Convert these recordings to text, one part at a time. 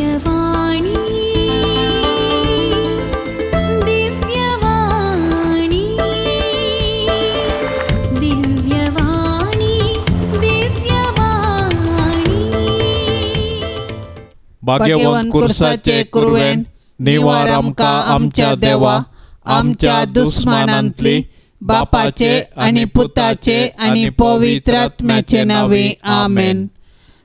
दिव्यवाणी, दिव्यवाणी, दिव्यवाणी, दिव्यवाणी. भाग्यवंत कुर्साचे कुरवेन निवार आमकां आमच्या देवा, आमच्या दुस्मानांतली, बापाचे आनी पुताचे आनी पवित्र आत्म्याचे नांवे, आमेन.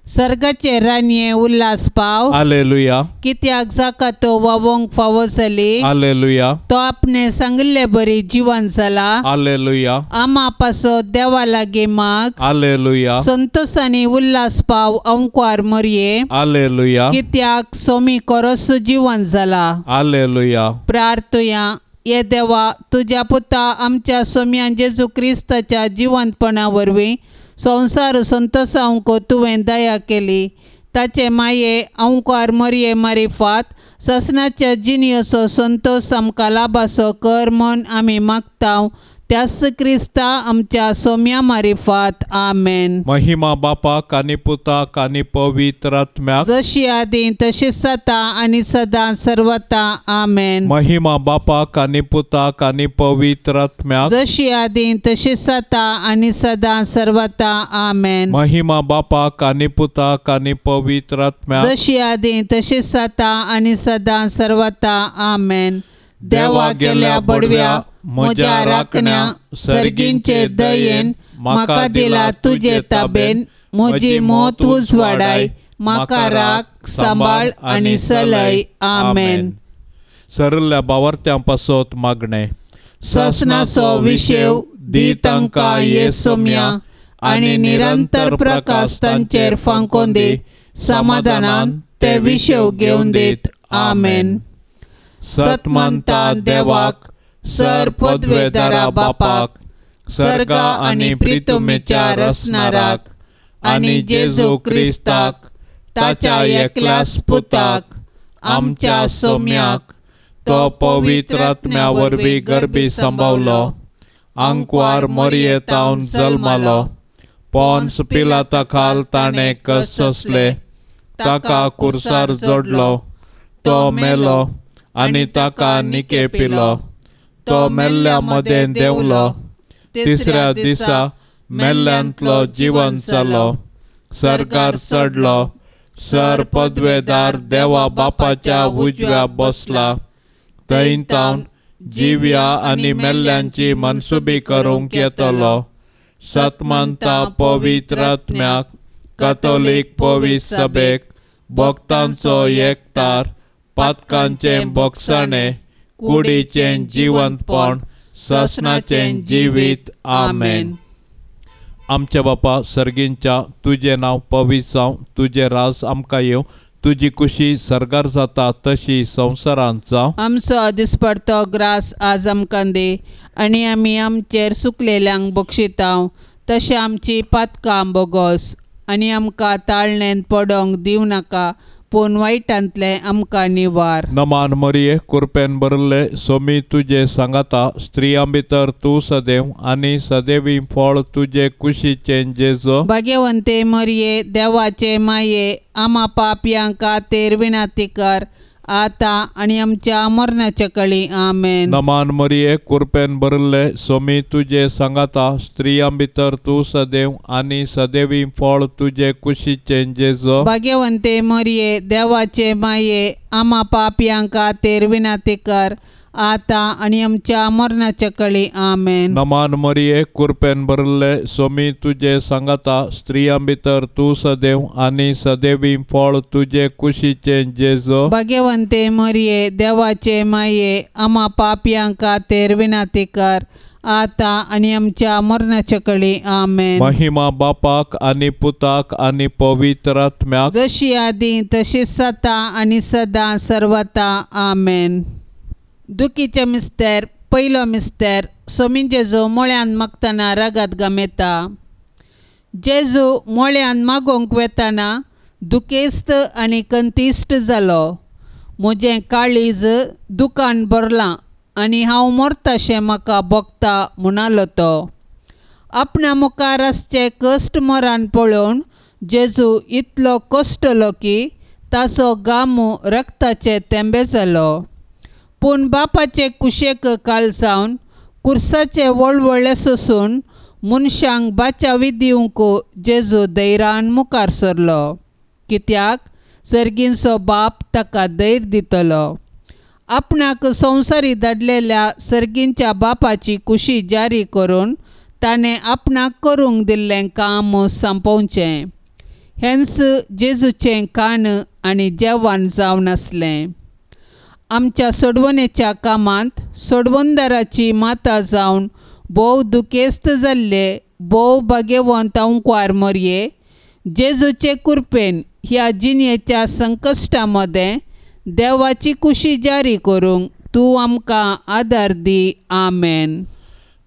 सर्गाचे राणये उल्हास पाव. हालेलुया. कित्याक जाका तो वावोंक फावो जाली. हालेलुया. तो आपणे सांगिल्ले बरी जिवन जाला. हालेलुया. आमा पासत देवा लागीं माग. हालेलुया. संतोषानी उल्हास पाव अंकवार मरये. हालेलुया. कित्याक सोमी कोरस जिवन जाला. हालेलुया. प्रार्थुया. ये देवा, तुज्या पुता आमच्या सोम्यान जेजू क्रिस्ताच्या जिवंतपणा वरवीं संवसार संतोसावंक तुवें दया केली. ताचे माये अंकार मरये मारिफात ससनाच्या जिणेचो संतोश आमकां लाभासो कर म्हूण आमी मागता, त्याच क्रिस्ता आमच्या सोम्या मारिफात, आमेन. महिमा बापाक आनी पुताक आनी पवित्र आत्म्याक, जशी आदी तशी सता आनी सदां सर्वता, आमेन. महिमा बापाक आनी पुताक आनी पवित्र आत्म्याक, जशी आदी तशी सता आनी सदां सर्वता, आमेन. महिमा बापाक आनी पुताक आनी पवित्र आत्म्याक, जशी आदी तशी सता आनी सदां सर्वता, आमेन. देवा गेल्या बडव्या म्हज्या राखण्या, सर्गींचे दयेन म्हाका दिला तुजे ताबेन, म्हजी मौत उजवाडाय, म्हाका राख सांबाळ आनी सलय, आमेन. सरल्या बावर्त्यां पासत मागणें. ससनाचो विशेव दी तांकां ये सोम्या, आनी निरंतर प्रकाश तांचेर फांकोन दी, समाधानान ते विशेव घेवन दीत, आमेन. सतमंता देवाक, सर पदवेदारा बापाक, सर्गा आनी प्रितुमेच्या रसनाराक, आनी जेजू क्रिस्ताक ताच्या एकल्याच पुताक, आमच्या सोम्याक, तो पवित्र आत्म्या वरवीं गर्भी सांबावलो, आंकवार मोरयेतावन जल्मालो, पोन्स पिलाता खाल ताणें कश्ट सोंसले, ताका कुर्सार जोडलो, तो मेलो आनी ताका निके पिलो, तो मेल्ल्या मदें देंवलो, तिसऱ्या दिसा मेल्ल्यांतलो जिवन जालो, सर्गार चडलो, सर पदवेदार देवा बापाच्या उजव्या बसला, थंय तावन जिव्या आनी मेल्ल्यांची मनसुबी करूंक येतलो. सतमंता पवित्र आत्म्याक, कथोलीक पवित्र सभेक, भक्तांचो एकतार, पातकांचें भोगसणें, कुडीचें जिवंतपण, ससनाचें जिवीत, आमेन. आमच्या बापा सर्गींच्या, तुजें नांव पवित्र जावं, तुजें राज आमकां येवं, तुजी कुशी सर्गार जाता तशी संवसारांत जावं. आमचो दिसपडतो ग्रास आज आमकां दी, आनी आमी आमचेर सुकलेल्यांक बक्षितांव तशें आमची पातकां बोगोस, आनी आमकां ताळणेंत पडोंक दिवं नाका, पूण वायटांतलें आमकां निवार. नमान मरिये, कुरपेन भरिल्ले, सोमी तुजे सांगाता, स्त्रियां भितर तूं सदैव आनी सदैवी फळ तुजे कुशीचें जेजो. भाग्यवंते मरिये, देवाचे माये, आमा पापयांक खातीर विनंती कर, आतां आनी आमच्या मरणाच्या कळी, आमेन. नमान मरिये, कुरपेन भरिल्ले, सोमी तुजे सांगाता, स्त्रियां भितर तूं सदैव आनी सदैवी फळ तुजे कुशीचें जेजो. भाग्यवंते मरिये, देवाचे माये, आमा पापयांक खातीर विनंती कर, आतां आनी आमच्या मरणाच्या कळी, आमेन. नमान मरिये, कुरपेन भरिल्ले, सोमी तुजे सांगाता, स्त्रियां भितर तूं सदैव आनी सदैवी फळ तुजे कुशीचें जेजो. भाग्यवंते मरिये, देवाचे माये, आमा पापयांक खातीर विनंती कर, आतां आनी आमच्या मरणाच्या कळी, आमेन. महिमा बापाक आनी पुताक आनी पवित्र आत्म्याक, जशी आदी तशी सता आनी सदां सर्वता, आमेन. दुखीचे मिस्तेर, पयलो मिस्तेर, सोमी जेजू मोळ्यान मागतना रगत गमेता. जेजू मोळ्यान मागोवंक वेतना दुखेस्त आनी कंतिश्ट जालो. म्हजें काळीज दुकान भरलां आनी हांव मरताशें म्हाका भोगता म्हणालो तो. आपणा मुखार आसचे कश्ट मरान पळोवन जेजू इतलो कश्टलो की ताचो गामू रक्ताचे तेंबे जालो. पूण बापाचे कुशेक काल जावन कुर्साचे वळवळे सोसून मनशांक बाचावी दिवंक जेजू धैर्यान मुखार सरलो, कित्याक सर्गींचो बाप ताका धैर्य दितलो. आपणाक संवसारी धाडलेल्या सर्गींच्या बापाची कुशी जारी करून ताणें आपणाक करूंक दिल्लें काम सोंपोवचें. हेंच जेजूचें कान आनी जेवण जावन आसलें. आमच्या सोडवणेच्या कामांत सोडवणदाराची माता जावन भोव दुखेस्त जाल्ले भोव भाग्यवंत अंकवार मरये जेजूचे कृपेन ह्या जिणेच्या संकश्टा मदें देवाची कुशी जारी करूंक तूं आमकां आदार दी. आमेन.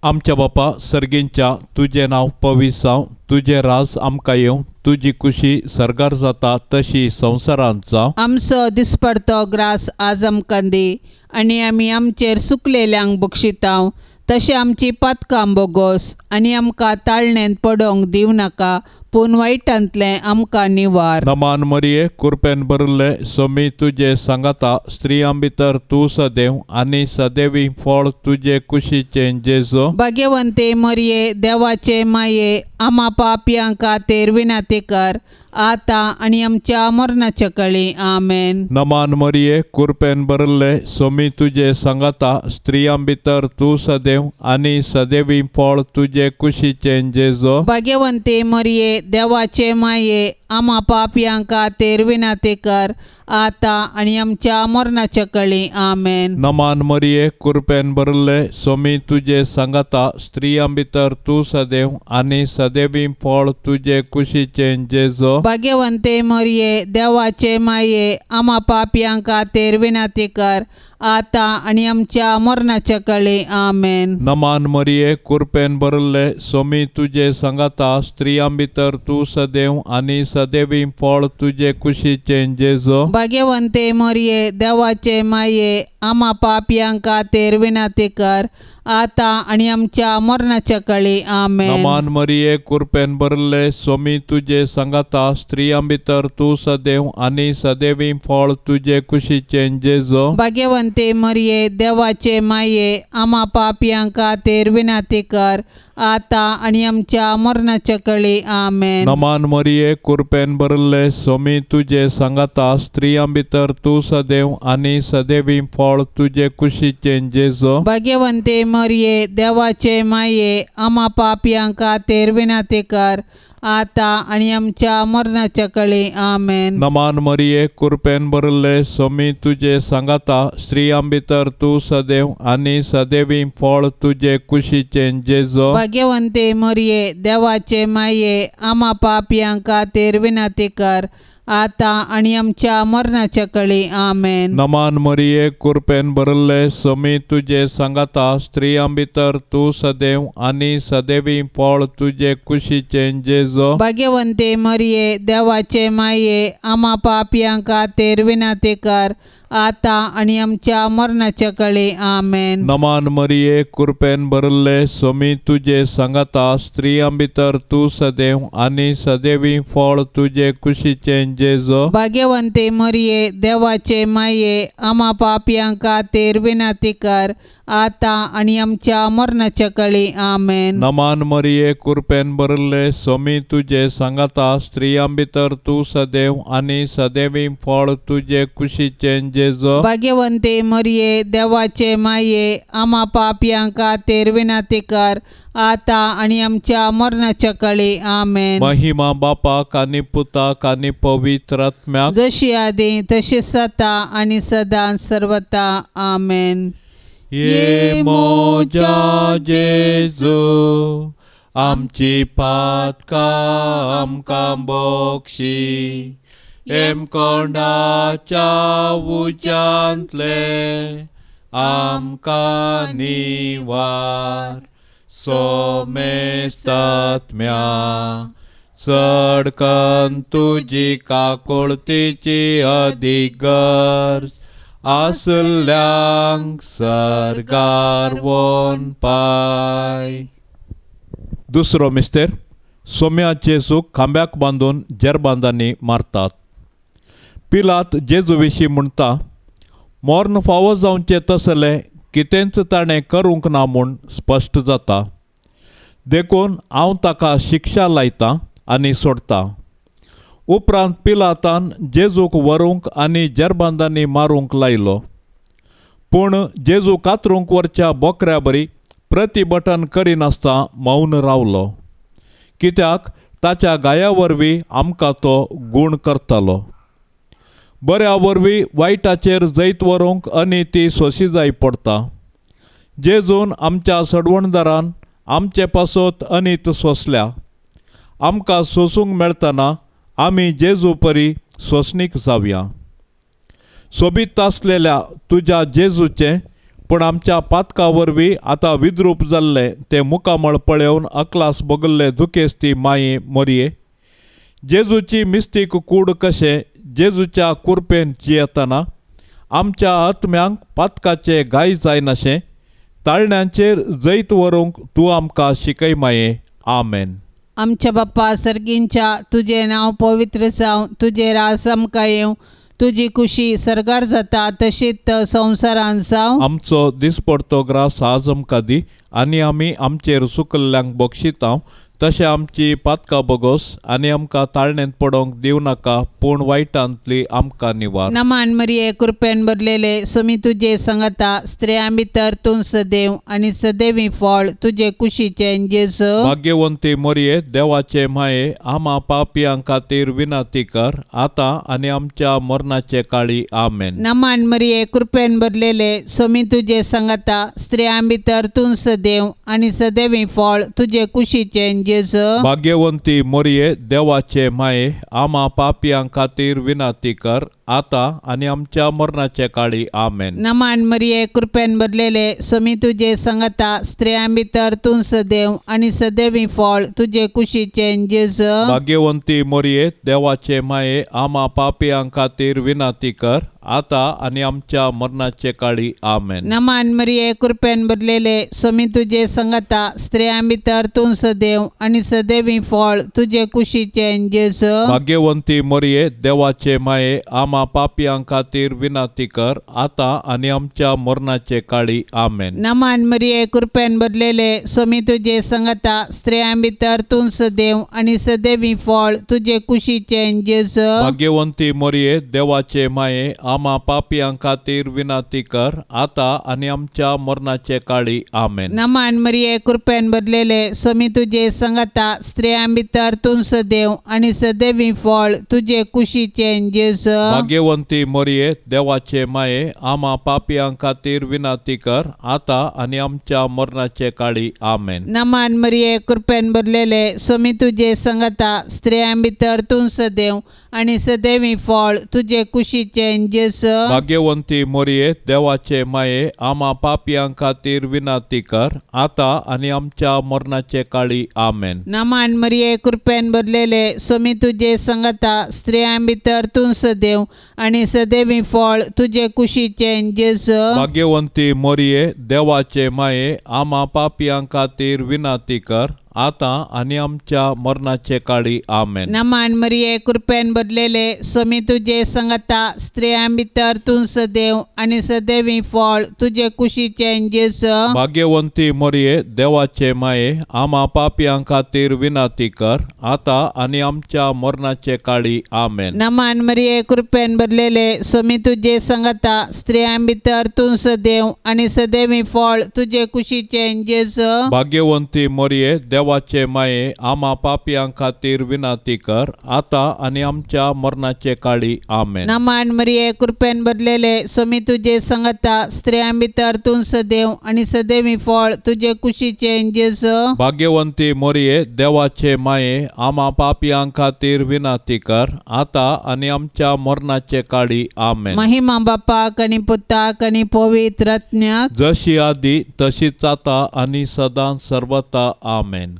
आमच्या बापा सर्गींच्या, तुजें नांव पवित्र जावं, तुजें राज आमकां येवं, तुजी कुशी सर्गार जाता तशी संवसारांत जावं. आमचो दिसपडतो ग्रास आज आमकां दी आनी आमी आमचेर सुकलेल्यांक बक्षितांव तशें आमची पातकां बोगोस आनी आमकां ताळणेंत पडोवंक दिवं नाका, पूण वायटांतलें आमकां निवार. नमान मरिये, कृपेन भरिल्ले, स्वामी तुजे सांगाता, स्त्रियां भितर तूं सदैव आनी सदैवी फळ तुजे कुशीचें जेजू. भाग्यवंते मरिये, देवाचे माये, आमा पापयां खातीर विनंती कर आतां आनी आमच्या मरणाच्या कळी. आमेन. नमान मरिये, कृपेन भरिल्ले, स्वामी तुजे सांगाता, स्त्रियां भितर तूं सदैव आनी सदैवी फळ तुजे कुशीचें जेजू. भाग्यवंते मरिये, देवाचे माये, आमा पापयां खातीर विनंती कर आतां आनी आमच्या मरणाच्या कळी. आमेन. नमान मरिये, कृपेन भरिल्ले, स्वामी तुजे सांगाता, स्त्रियां भितर तूं सदैव आनी सदैवी फळ तुजे कुशीचें जेजू. भाग्यवंते मरिये, देवाचे माये, आमा पापयां खातीर विनंती कर आतां आनी आमच्या मरणाच्या कळी. आमेन. नमान मरिये, कृपेन भरिल्ले, स्वामी तुजे सांगाता, स्त्रियां भितर तूं सदैव आनी सदैवी फळ तुजे कुशीचें जेजू. भाग्यवंते मरिये, देवाचे माये, आमा पापयां खातीर विनंती कर आतां आनी आमच्या मरणाच्या कळी. आमेन. नमान मरिये, कृपेन भरिल्ले, स्वामी तुजे सांगाता, स्त्रियां भितर तूं सदैव आनी सदैवी फळ तुजे कुशीचें जेजू. भाग्यवंते मरिये, देवाचे माये, आमा पापयां खातीर विनंती कर आतां आनी आमच्या मरणाच्या कळी. आमेन. नमान मरिये, कृपेन भरिल्ले, स्वामी तुजे सांगाता, स्त्रियां भितर तूं सदैव आनी सदैवी फळ तुजे कुशीचें जेजू. भाग्यवंते मरिये, देवाचे माये, आमा पापयां खातीर विनंती कर आतां आनी आमच्या मरणाच्या कळी. आमेन. नमान मरिये, कृपेन भरिल्ले, स्वामी तुजे सांगाता, स्त्रियां भितर तूं सदैव आनी सदैवी फळ तुजे कुशीचें जेजू. भाग्यवंते मरिये, देवाचे माये, आमा पापयां खातीर विनंती कर आतां आनी आमच्या मरणाच्या कळी. आमेन. नमान मरिये, कृपेन भरिल्ले, स्वामी तुजे सांगाता, स्त्रियां भितर तूं सदैव आनी सदैवी फळ तुजे कुशीचें जेजू. भाग्यवंते मरिये, देवाचे माये, आमा पापयां खातीर विनंती कर आतां आनी आमच्या मरणाच्या कळी. आमेन. नमान मरिये, कृपेन भरिल्ले, स्वामी तुजे सांगाता, स्त्रियां भितर तूं सदैव आनी सदैवी फळ तुजे कुशीचें जेजू. भाग्यवंते मरिये, देवाचे माये, आमा पापयां खातीर विनंती कर आतां आनी आमच्या मरणाच्या कळी. आमेन. नमान मरिये, कृपेन भरिल्ले, स्वामी तुजे सांगाता, स्त्रियां भितर तूं सदैव आनी सदैवी फळ तुजे कुशीचें जेजू. भाग्यवंते मरिये, देवाचे माये, आमा पापयां खातीर विनंती कर आतां आनी आमच्या मरणाच्या कळी. आमेन. महिमा बापाक आनी पुताक आनी पवित्र आत्म्याक, जशी आदी तशी सता आनी सदां सर्वता. आमेन. ये मोजा जेजू, आमची पातकां आमकां बक्षी, हेमकोंडाच्या उज्यांतले आमकां निवार, सोमेस्तात्म्या चडकन तुजी काकुळतीची अदीक गरज आसल्यांक सर्गार वोन पाय. दुसरो मिस्तेर, सोम्या जेजूक खांब्याक बांदून जेरबांदांनी मारतात. पिलात जेजू विशीं म्हणटा, मर्ण फावो जावचें तसलें कितेंच ताणें करूंक ना म्हूण स्पश्ट जाता, देखून हांव ताका शिक्षा लायतां आनी सोडटां. उपरांत पिलातान जेजूक व्हरूंक आनी जेरबांदांनी मारूंक लायलो. पूण जेजू कातरूंक व्हरच्या बोकऱ्या बरी प्रतिबटन करिनासतना मौन रावलो, कित्याक ताच्या गाया वरवीं आमकां तो गूण करतालो. बऱ्या वरवीं वायटाचेर जैत व्हरूंक आनी ती सोंशी जाय पडटा. जेजून आमच्या सडवणदारान आमचे पासत अनीत सोंसल्या. आमकां सोंसूंक मेळटना आमी जेजू परी सोंसणीक जावया. सोबीत आसलेल्या तुज्या जेजूचें पूण आमच्या पातका वरवीं आतां विद्रूप जाल्लें तें मुखामळ पळोवन अकलास भोगल्ले दुखेस्ती माये मोरये, जेजूची मिस्तीक कूड कशें जेजूच्या कुरपेन जियेतना आमच्या आत्म्यांक पातकाचे घाय जायनाशें ताळण्यांचेर जैत व्हरूंक तूं आमकां शिकय माये. आमेन. आमच्या बाप्पा सर्गींच्या, तुजें नांव पवित्र जावं, तुजें राज आमकां येवं, तुजी खुशी सर्गार जाता तशीच संवसारान जावं. आमचो दिसपडतो ग्रास आज आमकां दी आनी आमी आमचेर सुकल्ल्यांक बक्षितांव तशें आमची पातकां बोगोस आनी आमकां ताळणेंत पडोवंक दिवं नाका, पूण वायटांतली आमकां निवार. नमान मरिये, कृपेन भरलेले, सुमी तुजे संगता, स्त्रियां भितर तूं सदैव आनी सदैवी फळ तुजे कुशीचें जेजू. भाग्यवंती मरिये, देवाचे माये, आमा पापयां खातीर विनंती कर आतां आनी आमच्या मरणाचे काळी. आमेन. नमान मरिये, कृपेन भरलेले, सुमी तुजे संगता, स्त्रियां भितर तूं सदैव आनी सदैवी फळ तुजे कुशीचें जेजू. भाग्यवंती मरिये, देवाचे माये, आमा पापयां खातीर विनंती कर आतां आनी आमच्या मरणाचे काळी. आमेन. नमान मरिये, कृपेन भरलेले, सुमी तुजे संगता, स्त्रियां भितर तूं सदैव आनी सदैवी फळ तुजे कुशीचें जेजू. भाग्यवंती मरिये, देवाचे माये, आमा पापयां खातीर विनंती कर आतां आनी आमच्या मरणाचे काळी. आमेन. नमान मरिये, कृपेन भरलेले, सुमी तुजे संगता, स्त्रियां भितर तूं सदैव आनी सदैवी फळ तुजे कुशीचें जेजू. भाग्यवंती मरिये, देवाचे माये, आमा पापयां खातीर विनंती कर आतां आनी आमच्या मरणाचे काळी. आमेन. नमान मरिये, कृपेन भरलेले, सुमी तुजे संगता, स्त्रियां भितर तूं सदैव आनी सदैवी फळ तुजे कुशीचें जेजू. भाग्यवंती मरिये, देवाचे माये, आमा पापयां खातीर विनंती कर आतां आनी आमच्या मरणाचे काळी. आमेन. नमान मरिये, कृपेन भरलेले, सुमी तुजे संगता, स्त्रियां भितर तूं सदैव आनी सदैवी फळ तुजे कुशीचें जेजू. भाग्यवंती मरिये, देवाचे माये, आमा पापयां खातीर विनंती कर आतां आनी आमच्या मरणाचे काळी. आमेन. नमान मरिये, कृपेन भरलेले, सुमी तुजे संगता, स्त्रियां भितर तूं सदैव आनी सदैवी फळ तुजे कुशीचें जेजू. भाग्यवंती मरिये, देवाचे माये, आमा पापयां खातीर विनंती कर आतां आनी आमच्या मरणाचे काळी. आमेन. नमान मरिये, कृपेन भरलेले, सुमी तुजे संगता, स्त्रियां भितर तूं सदैव आनी सदैवी फळ तुजे कुशीचें जेजू. भाग्यवंती मरिये, देवाचे माये, आमा पापयां खातीर विनंती कर आतां आनी आमच्या मरणाचे काळी. आमेन. नमान मरिये, कृपेन भरलेले, सुमी तुजे संगता, स्त्रियां भितर तूं सदैव आनी सदैवी फळ तुजे कुशीचें जेजू. भाग्यवंती मरिये, देवाचे माये, आमा पापयां खातीर विनंती कर आतां आनी आमच्या मरणाचे काळी. आमेन. नमान मरिये, कृपेन भरलेले, सुमी तुजे संगता, स्त्रियां भितर तूं सदैव आनी सदैवी फळ तुजे कुशीचें जेजू. भाग्यवंती मरिये, देवाचे माये, आमा पापयां खातीर विनंती कर आतां आनी आमच्या मरणाचे काळी. आमेन. नमान मरिये, कृपेन भरलेले, सुमी तुजे संगता, स्त्रियां भितर तूं सदैव आनी सदैवी फळ तुजे कुशीचें जेजू. भाग्यवंती मरिये, देवाचे माये, आमा पापयां खातीर विनंती कर आतां आनी आमच्या मरणाचे काळी. आमेन. महिमा बापाक आनी पुताक आनी पवित्र आत्म्याक, जशी आदी तशीच आतां आनी सदां सर्वता. आमेन.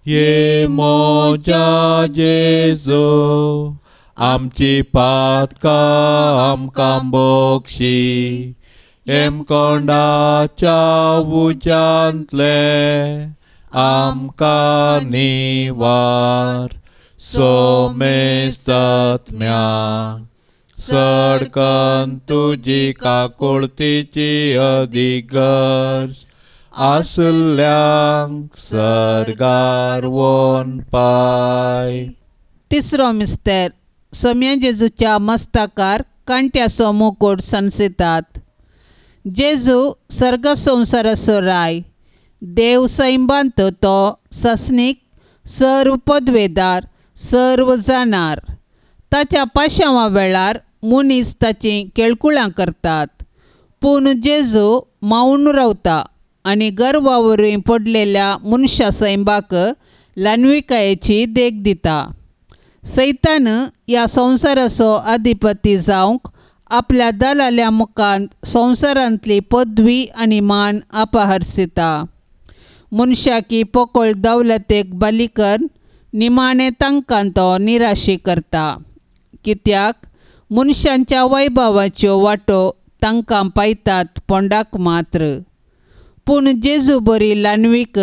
ये मोजा जेजू, आमची पातकां आमकां बोक्षी, हेमकोंडाच्या उज्यांतले आमकां निवार, सोमेस्तत्म्या चडकन तुजी काकुळतीची अदीक गरज आसल्ल्यांक सर्गार वोन पाय. तिसरो मिस्तेर सोम्या जेजूच्या मस्तकार कांट्याचो मुकूट सनसितात. जेजू सर्ग संवसाराचो राय, देव सैंबांत तो ससनीक, सर्व पदवेदार, सर्व जाणार. ताच्या पाशांवा वेळार मनीस ताचीं केळकुळां करतात, पूण जेजू मावन रावता आनी गर्वा वरवीं पडलेल्या मनशा सैंबाक ल्हानविकायेची देख दिता. सैतान ह्या संवसाराचो अधिपती जावंक आपल्या दलाल्या मुखांत संवसारांतली पदवी आनी मान अपहरसिता. मनशाकी पोकळ दौलतेक बली करून निमाणें तांकां तो निराशी करता, कित्याक मनशांच्या वैभवाच्यो वाटो तांकां पायतात पोंडाक मात्र. पूण जेजू बरी ल्हानवीक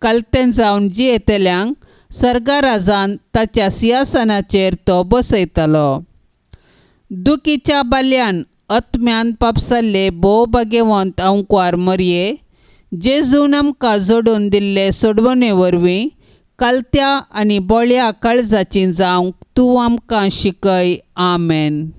कलतें जावन जियेतल्यांक सर्गाराजान ताच्या सिंहासनाचेर तो बसयतलो. दुखीच्या बाल्यान आत्म्यान पापसल्ले भोव भाग्यवंत अंकवार मरये, जेजून आमकां जोडून दिल्ले सोडवणे वरवीं कालत्या आनी बोळ्या काळजाची जावंक तूं आमकां शिकय. आमेन.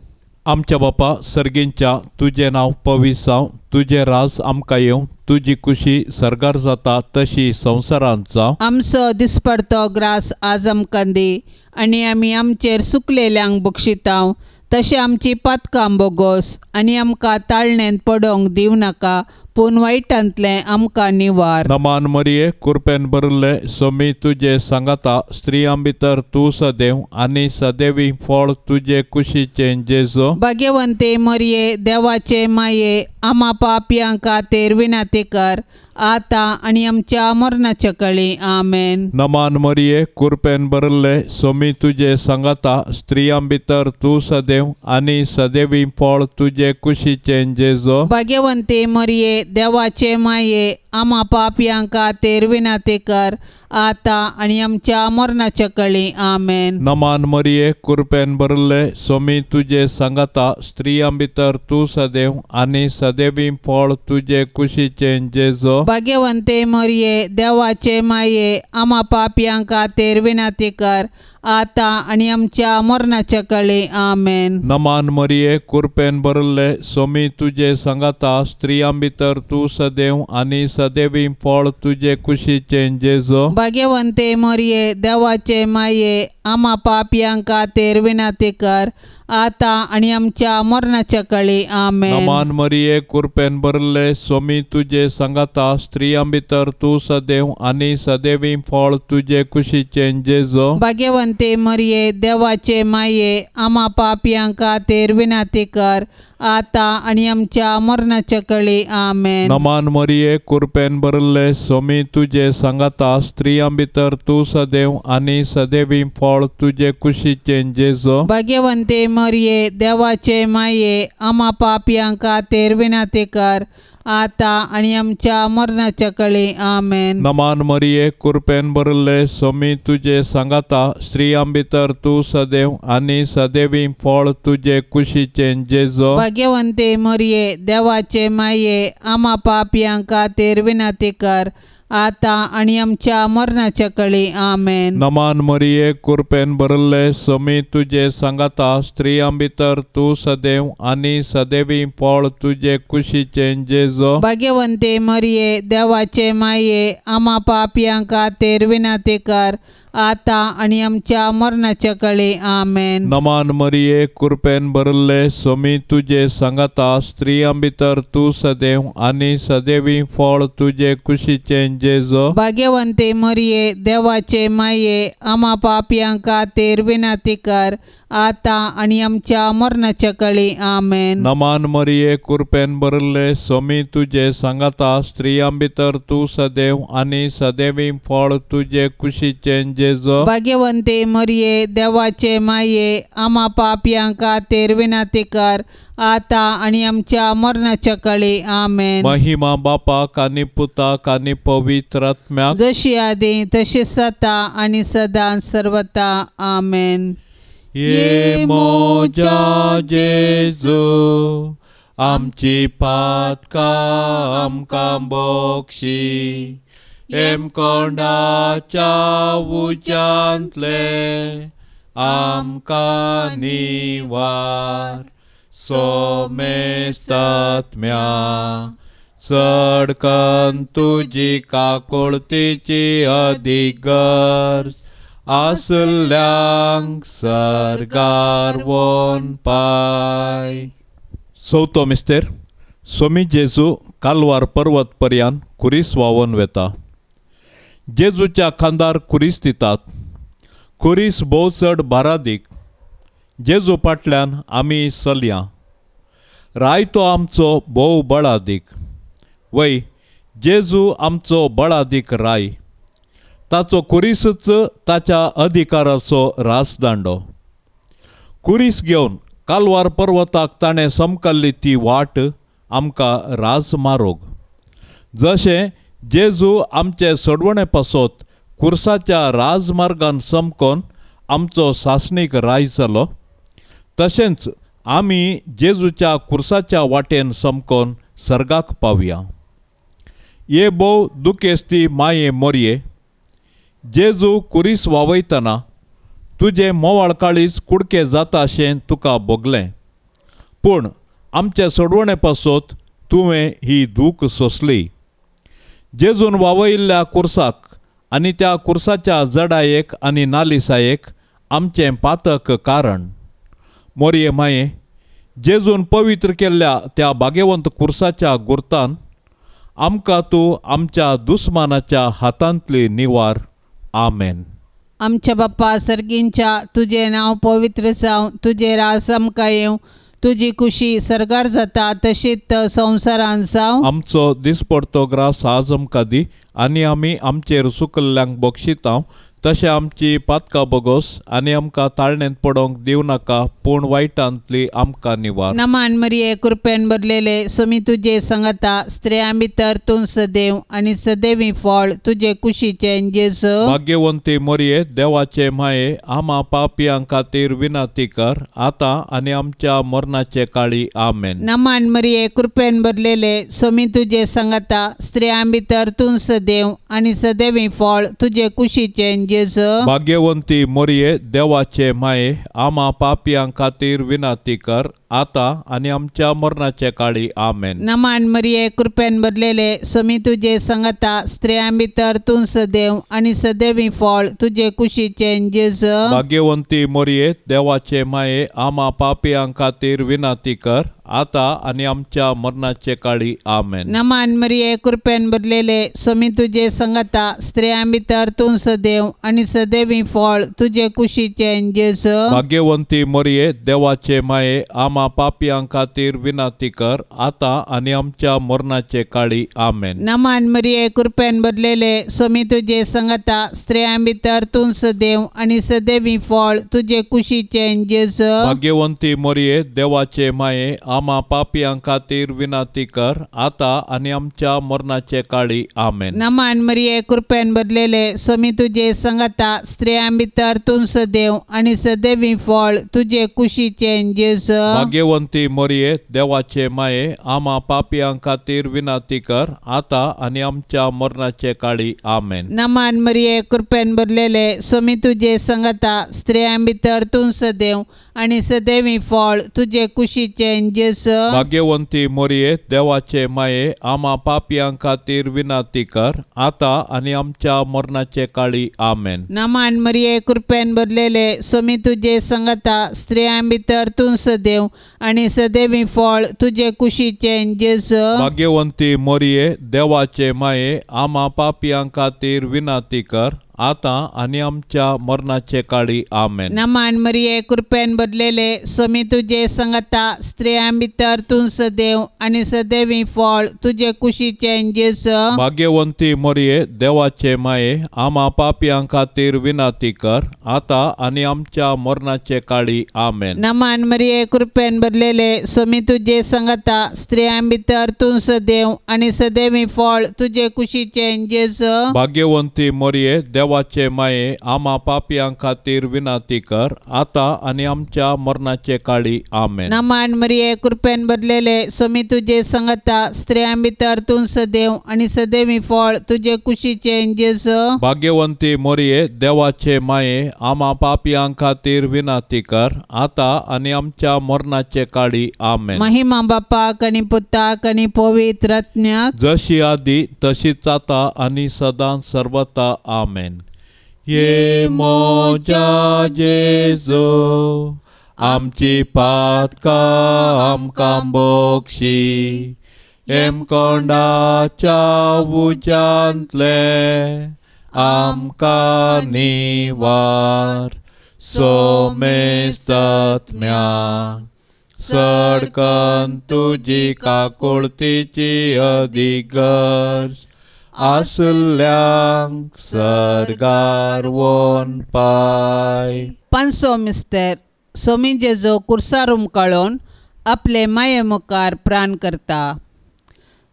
आमच्या बापा सर्गींच्या, तुजें नांव पवित्र जावं, तुजें राज आमकां येवं, तुजी कुशी सर्गार जाता तशी संवसारांत जावं. आमचो दिसपडतो ग्रास आज आमकां दी आनी आमी आमचेर सुकलेल्यांक बक्षितांव तशें आमची पातकां बोगोस आनी आमकां ताळणेंत पडोवंक दिवं नाका, पूण वायटांतलें आमकां निवार. नमान मरिये, कुरपेन भरिल्ले, सोमी तुजे सांगाता, स्त्रियां भितर तूं सदैव आनी सदैवी फळ तुजे कुशीचें जेजू. भाग्यवंते मरिये, देवाचे माये, आमा पापयां खातीर विनंती कर आतां आनी आमच्या मरणाच्या कळी. आमेन. नमान मरिये, कुरपेन भरिल्ले, सोमी तुजे सांगाता, स्त्रियां भितर तूं सदैव आनी सदैवी फळ तुजे कुशीचें जेजू. भाग्यवंते मरिये, देवाचे माये, आमा पापयां खातीर विनंती कर आतां आनी आमच्या मरणाच्या कळी. आमेन. नमान मरिये, कुरपेन भरिल्ले, सोमी तुजे सांगाता, स्त्रियां भितर तूं सदैव आनी सदैवी फळ तुजे कुशीचें जेजू. भाग्यवंते मरिये, देवाचे माये, आमा पापयां खातीर विनंती कर आतां आनी आमच्या मरणाच्या कळी. आमेन. नमान मरिये, कुरपेन भरिल्ले, सोमी तुजे सांगाता, स्त्रियां भितर तूं सदैव आनी सदैवी फळ तुजे कुशीचें जेजू. भाग्यवंते मरिये, देवाचे माये, आमा पापयां खातीर विनंती कर आतां आनी आमच्या मरणाच्या कळी. आमेन. नमान मरिये, कुरपेन भरिल्ले, सोमी तुजे सांगाता, स्त्रियां भितर तूं सदैव आनी सदैवी फळ तुजे कुशीचें जेजू. भाग्यवंते मरिये, देवाचे माये, आमा पापयां खातीर विनंती कर आतां आनी आमच्या मरणाच्या कळी. आमेन. नमान मरिये, कुरपेन भरिल्ले, सोमी तुजे सांगाता, स्त्रियां भितर तूं सदैव आनी सदैवी फळ तुजे कुशीचें जेजू. भाग्यवंते मरिये, देवाचे माये, आमा पापयां खातीर विनंती कर आतां आनी आमच्या मरणाच्या कळी. आमेन. नमान मरिये, कुरपेन भरिल्ले, सोमी तुजे सांगाता, स्त्रियां भितर तूं सदैव आनी सदैवी फळ तुजे कुशीचें जेजू. भाग्यवंते मरिये, देवाचे माये, आमा पापयां खातीर विनंती कर आतां आनी आमच्या मरणाच्या कळी. आमेन. नमान मरिये, कुरपेन भरिल्ले, सोमी तुजे सांगाता, स्त्रियां भितर तूं सदैव आनी सदैवी फळ तुजे कुशीचें जेजू. भाग्यवंते मरिये, देवाचे माये, आमा पापयां खातीर विनंती कर आतां आनी आमच्या मरणाच्या कळी. आमेन. नमान मरिये, कुरपेन भरिल्ले, सोमी तुजे सांगाता, स्त्रियां भितर तूं सदैव आनी सदैवी फळ तुजे कुशीचें जेजू. भाग्यवंते मरिये, देवाचे माये, आमा पापयां खातीर विनंती कर आतां आनी आमच्या मरणाच्या कळी. आमेन. नमान मरिये, कुरपेन भरिल्ले, सोमी तुजे सांगाता, स्त्रियां भितर तूं सदैव आनी सदैवी फळ तुजे कुशीचें जेजू. भाग्यवंते मरिये, देवाचे माये, आमा पापयां खातीर विनंती कर आतां आनी आमच्या मरणाच्या कळी. आमेन. महिमा बापाक आनी पुताक आनी पवित्र आत्म्याक, जशी आदी तशी सता आनी सदां सर्वता. आमेन. ये मोजा जेजू आमची पातकां आमकां बोक्षी हेमकोंडाच्या उज्यांतले आमकां निवार सोमेस्तात्म्या चडकन तुजी काकुळतीची अदीक गरज आसल्ल्यांक सर्गार वोन पाय. चवथो मिस्तेर. सोमी जेजू कालवार पर्वत पर्यान खुरीस व्हांवोन वेता. जेजूच्या खांदार खुरीस दितात. खुरीस भोव चड बारादीक. जेजू फाटल्यान आमी चलया. राय तो आमचो भोव बळादीक. वय जेजू आमचो बळादीक राय. ताचो खुरीसूच ताच्या अधिकाराचो राजदांडो. खुरीस घेवन कालवार पर्वताक ताणें समकल्ली ती वाट आमकां राजमारोग. जशें जेजू आमचे सोडवणे पासत खुर्साच्या राजमार्गान समकोन आमचो सासणीक राय जालो, तशेंच आमी जेजूच्या खुर्साच्या वाटेन समकोन सर्गाक पावया. हे भोव दुखेस्ती माये मोरये, जेजू खुरीस वावयतना तुजें मोवाळ काळीज कुडके जाता अशें तुका भोगलें, पूण आमचे सोडवणे पासत तुवें ही दूख सोंसली. जेजून वावयिल्ल्या खुर्साक आनी त्या खुर्साच्या जडायेक आनी नालिसायेक आमचें पातक कारण. मोरये माये, जेजून पवित्र केल्ल्या त्या भाग्यवंत खुर्साच्या गुर्तान आमकां तूं आमच्या दुस्मानाच्या हातांतली निवार. आमेन. आमच्या बाप्पा सर्गींच्या तुजें नांव पवित्र जावं, तुजें राज आमकां येवं, तुजी खुशी सर्गार जाता तशीच संवसारान जावं. आमचो दिसपडतो ग्रास आज आमकां दी आनी आमी आमचेर सुकल्ल्यांक बक्षितांव तशें आमची पातकां बोगोस आनी आमकां ताळणेंत पडोवंक दिवं नाका, पूण वायटांतली आमकां निवार. नमान मरिये, कृपेन भरलेले, सुमी तुजे संगता, स्त्रियां भितर तूं सदैव आनी सदैवी फळ तुजे कुशीचें जेजू. भाग्यवंती मरिये, देवाचे माये, आमा पापयां खातीर विनंती कर आतां आनी आमच्या मरणाचे काळी. आमेन. नमान मरिये, कृपेन भरलेले, सुमी तुजे संगता, स्त्रियां भितर तूं सदैव आनी सदैवी फळ तुजे कुशीचें जेजू. भाग्यवंती मरिये, देवाचे माये, आमा पापयां खातीर विनंती कर आतां आनी आमच्या मरणाचे काळी. आमेन. नमान मरिये, कृपेन भरलेले, सुमी तुजे संगता, स्त्रियां भितर तूं सदैव आनी सदैवी फळ तुजे कुशीचें जेजू. भाग्यवंती मरिये, देवाचे माये, आमा पापयां खातीर विनंती कर आतां आनी आमच्या मरणाचे काळी. आमेन. नमान मरिये, कृपेन भरलेले, सुमी तुजे संगता, स्त्रियां भितर तूं सदैव आनी सदैवी फळ तुजे कुशीचें जेजू. भाग्यवंती मरिये, देवाचे माये, आमा पापयां खातीर विनंती कर आतां आनी आमच्या मरणाचे काळी. आमेन. नमान मरिये, कृपेन भरलेले, सुमी तुजे संगता, स्त्रियां भितर तूं सदैव आनी सदैवी फळ तुजे कुशीचें जेजू. भाग्यवंती मरिये, देवाचे माये, आमा पापयां खातीर विनंती कर आतां आनी आमच्या मरणाचे काळी. आमेन. नमान मरिये, कृपेन भरलेले, सुमी तुजे संगता, स्त्रियां भितर तूं सदैव आनी सदैवी फळ तुजे कुशीचें जेजू. भाग्यवंती मरिये, देवाचे माये, आमा पापयां खातीर विनंती कर आतां आनी आमच्या मरणाचे काळी. आमेन. नमान मरिये, कृपेन भरलेले, सुमी तुजे संगता, स्त्रियां भितर तूं सदैव आनी सदैवी फळ तुजे कुशीचें जेजू. भाग्यवंती मरिये, देवाचे माये, आमा पापयां खातीर विनंती कर आतां आनी आमच्या मरणाचे काळी. आमेन. नमान मरिये, कृपेन भरलेले, सुमी तुजे संगता, स्त्रियां भितर तूं सदैव आनी सदैवी फळ तुजे कुशीचें जेजू. भाग्यवंती मरिये, देवाचे माये, आमा पापयां खातीर विनंती कर आतां आनी आमच्या मरणाचे काळी. आमेन. नमान मरिये, कृपेन भरलेले, सुमी तुजे संगता, स्त्रियां भितर तूं सदैव आनी सदैवी फळ तुजे कुशीचें जेजू. भाग्यवंती मरिये, देवाचे माये, आमा पापयां खातीर विनंती कर आतां आनी आमच्या मरणाचे काळी. आमेन. नमान मरिये, कृपेन भरलेले, सुमी तुजे संगता, स्त्रियां भितर तूं सदैव आनी सदैवी फळ तुजे कुशीचें जेजू. भाग्यवंती मरिये, देवाचे माये आमा पापयां खातीर विनंती कर आतां आनी आमच्या मरणाचे काळी. आमेन. नमान मरिये, कृपेन भरलेले, सोमी तुजे संगता, स्त्रियां भितर तूं सदैव आनी सदैवी फळ तुजे कुशीचें जेजू. भाग्यवंती मोरये, देवाचे माये आमा पापयां खातीर विनंती कर आतां आनी आमच्या मरणाचे काळी. आमेन. महिमा बापाक आनी पुताक आनी पवित्र आत्म्याक, जशी आदी तशीच आतां आनी सदां सर्वता. आमेन. ये मोजा जेजू, आमची पातकां आमकां बोक्षी, हेमकोंडाच्या उज्यांतले आमकां निवार, सोमेस्तत्म्या सडकन तुजी काकुळतीची अधिगर्ज आसल्यांक सर्गार वोन पाय. पांचसो मिस्तर. सोमी जेजो कुर्सार उमकाळोन आपले माये मुखार प्राण करता.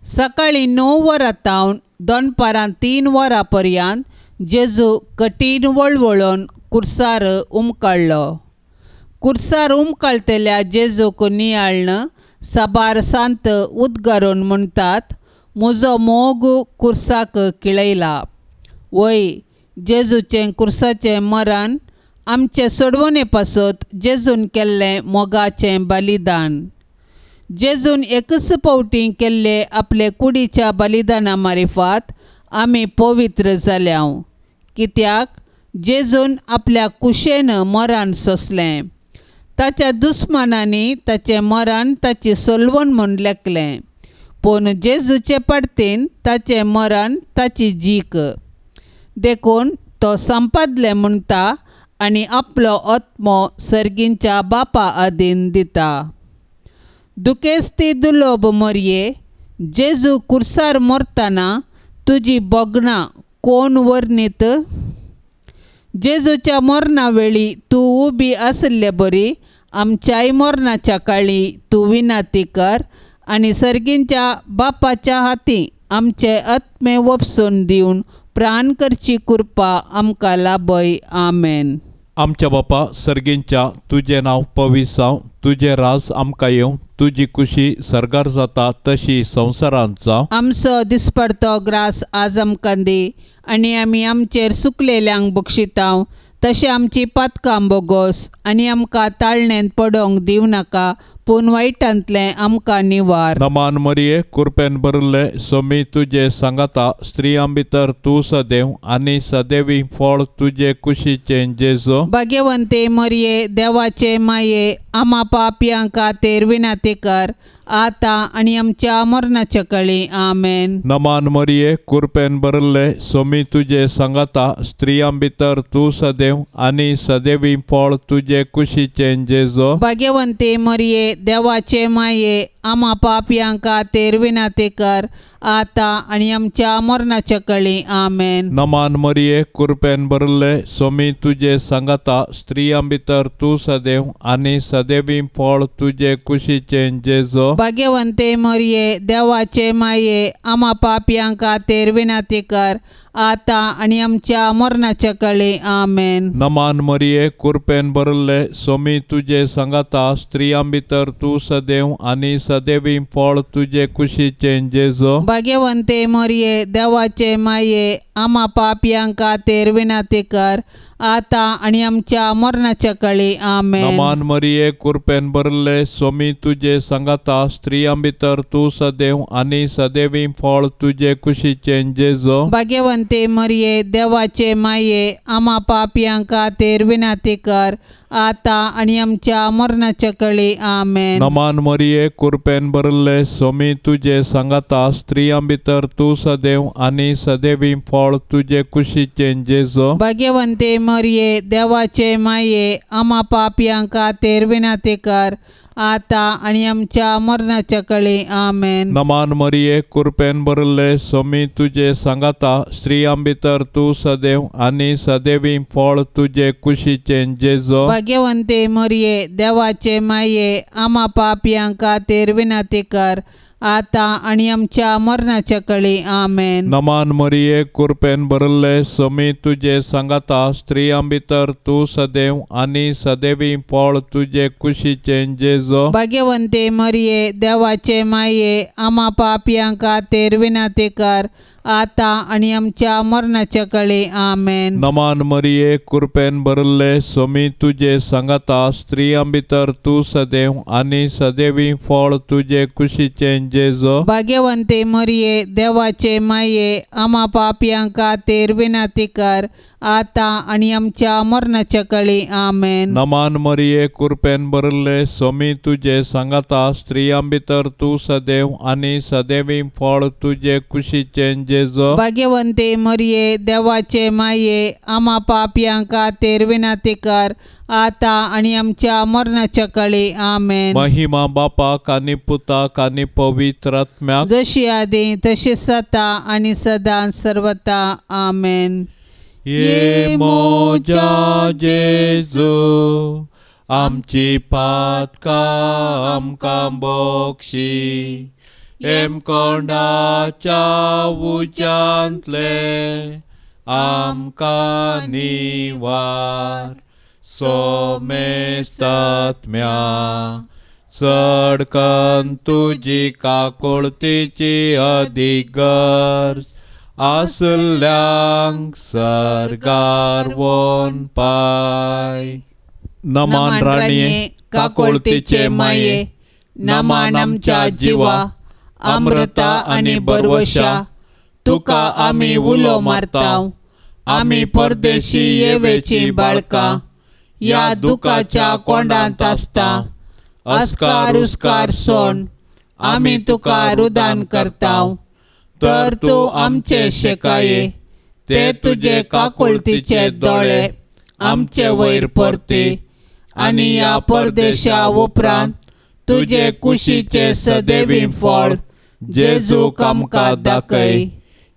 सकाळीं 9 वरां तावन दनपारां 3 वरां पर्यंत जेजू कठीण वळवळून कुर्सार उमकाळ्ळो. कुर्सार उमकाळटल्या जेजूक नियाळ्न साबार सांत उद्गारून म्हणटात, म्हजो मोग कुर्साक किळयला. वय, जेजूचें कुर्साचें मरण आमचे सोडवणे पासत जेजून केल्लें मोगाचें बलिदान. जेजून एकच फावटी केल्ले आपले कुडीच्या बलिदाना मारिफात आमी पवित्र जाल्या, कित्याक जेजून आपल्या कुशेन मरण सोंसलें. ताच्या दुस्मानांनी ताचें मरण ताची सोलवण म्हूण लेखलें, पूण जेजूचे पडतीन ताचें मरण ताची जीक. देखून तो संपादलें म्हणटा आनी आपलो आत्मो सर्गींच्या बापा अधीन दिता. दुखेस्ती दुलोब मोरये, जेजू कुर्सार मरतना तुजी भोगणां कोण वर्णीत? जेजूच्या मरणा वेळी तूं उबी आशिल्ले बरी आमच्याय मरणाच्या काळी तूं विनंती कर आनी सर्गींच्या बापाच्या हाती आमचे आत्मे वपसून दिवन प्राण करची कृपा आमकां लाभय. आमेन. आमच्या बापा सर्गींच्या, तुजें नांव पवित्र जावं, तुजें राज आमकां येवं, तुजी कुशी सर्गार जाता तशी संवसारांत जावं. आमचो दिसपडतो ग्रास आज आमकां दी आनी आमी आमचेर सुकलेल्यांक बक्षितांव तशें आमची पातकां बोगोस आनी आमकां ताळणेंत पडोवंक दिवं नाका, पूण वायटांतलें आमकां निवार. नमान मरिये, कुरपेन भरिल्ले, सोमी तुजे सांगाता, स्त्रियां भितर तूं सदैव आनी सदैवी फळ तुजे कुशीचें जेजू. भाग्यवंते मरिये, देवाचे माये, आमा पापयां खातीर विनंती कर आतां आनी आमच्या मरणाच्या काळी. आमेन. नमान मरिये, कुरपेन भरिल्ले, सोमी तुजे सांगाता, स्त्रियां भितर तूं सदैव आनी सदैवी फळ तुजे कुशीचें जेजू. भाग्यवंते मरिये, देवाचे माये, आमा पापयां खातीर विनंती कर आतां आनी आमच्या मरणाच्या काळी. आमेन. नमान मरिये, कुरपेन भरिल्ले, सोमी तुजे सांगाता, स्त्रियां भितर तूं सदैव आनी सदैवी फळ तुजे कुशीचें जेजू. भाग्यवंते मरिये, देवाचे माये, आमा पापयां खातीर विनंती कर आतां आनी आमच्या मरणाच्या काळी. आमेन. नमान मरिये, कुरपेन भरिल्ले, सोमी तुजे सांगाता, स्त्रियां भितर तूं सदैव आनी सदैवी फळ तुजे कुशीचें जेजू. भाग्यवंते मरिये, देवाचे माये, आमा पापयां खातीर विनंती कर आतां आनी आमच्या मरणाच्या काळी. आमेन. नमान मरिये, कुरपेन भरिल्ले, सोमी तुजे सांगाता, स्त्रियां भितर तूं सदैव आनी सदैवी फळ तुजे कुशीचें जेजू. भाग्यवंते मरिये, देवाचे माये, आमा पापयां खातीर विनंती कर आतां आनी आमच्या मरणाच्या काळी. आमेन. नमान मरिये, कुरपेन भरिल्ले, सोमी तुजे सांगाता, स्त्रियां भितर तूं सदैव आनी सदैवी फळ तुजे कुशीचें जेजू. भाग्यवंते मरिये, देवाचे माये, आमा पापयां खातीर विनंती कर आतां आनी आमच्या मरणाच्या काळी. आमेन. नमान मरिये, कुरपेन भरिल्ले, सोमी तुजे सांगाता, स्त्रियां भितर तूं सदैव आनी सदैवी फळ तुजे कुशीचें जेजू. भाग्यवंते मरिये, देवाचे माये, आमा पापयां खातीर विनंती कर आतां आनी आमच्या मरणाच्या कळी. आमेन. नमान मरिये, कुरपेन भरले, समी तुजे सांगाता, स्त्रियां भितर तूं सदैव आनी सदैवी फळ तुजे कुशीचें जेजो. भाग्यवंते मरिये, देवाचे माये, आमा पापयां खातीर विनंती कर, आतां आनी आमच्या मरणाच्या कळी. आमेन. नमान मरिये, कुरपेन भरले, समी तुजे सांगाता, स्त्रियां भितर तूं सदैव आनी सदैवी फळ तुजे कुशीचें जेजो. भाग्यवंते मरिये, देवाचे माये, आमा पापयां खातीर विनंती कर, आतां आनी आमच्या मरणाच्या कळी. आमेन. नमान मरिये, कुरपेन भरले, समी तुजे सांगाता, स्त्रियां भितर तूं सदैव आनी सदैवी फळ तुजे कुशीचें जेजो. भाग्यवंते मरिये, देवाचे माये, आमा पापयां खातीर विनंती कर, आतां आनी आमच्या मरणाच्या कळी. आमेन. महिमा बापाक आनी पुताक आनी पवित्र आत्म्याक, जशी आदी तशी सता आनी सदां सर्वता. आमेन. ये मोजा जेजू, आमची पातकां आमकां बोक्षी, हेमकोंडाच्या उज्यांतले आमकां निवार, सोमेस्तात्म्या चडकन तुजी काकुळतीची अदीक गरज आसल्यांक सर्गार वोन पाय. नमान राणये, काकुळतीचे माये, नमान आमच्या जिवा, अमृता आनी बरवशा, तुका आमी उलो मारता, आमी परदेशी येवेची बाळकां, ह्या दुखाच्या कोंडांत आसता, अस्कार उस्कार सोण आमी तुका रुदान करता, तर तूं आमचे शेकाये, ते तुजे काकुळतीचे दोळे आमचे वयर परती, आनी ह्या परदेशा उपरांत तुजे कुशीचे सदैवी फळ जेजूक आमकां दाखय.